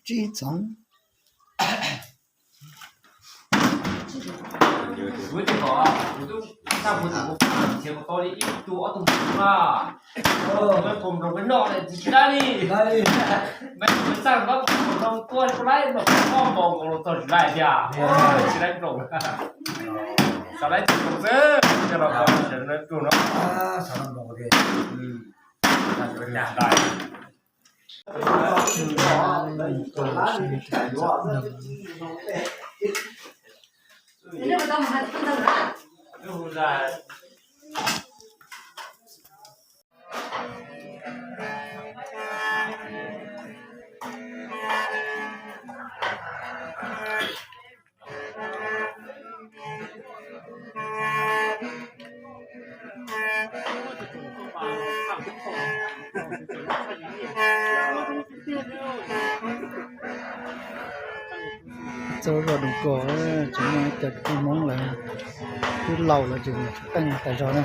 Tsis txhoov. Kuv twb kom kuv twb txaj muag tus kuv txiav kom tau li ib tug ob tug ntxiv na. Mej pom nroo peb noj lawm tsis dab li. Mej txaj muag nroo tuaj kuv laib noj koj npaum nkaus los txog tsis laib tiag. Tsis laib nroo. Xav laib tsis nroo xwb, coj los kom sawv daws tuaj no. Txog zos Doos Kos, tseem muaj cov kwv tij Hmoob lawv twb laus lawm ces tseem teej tas zog na.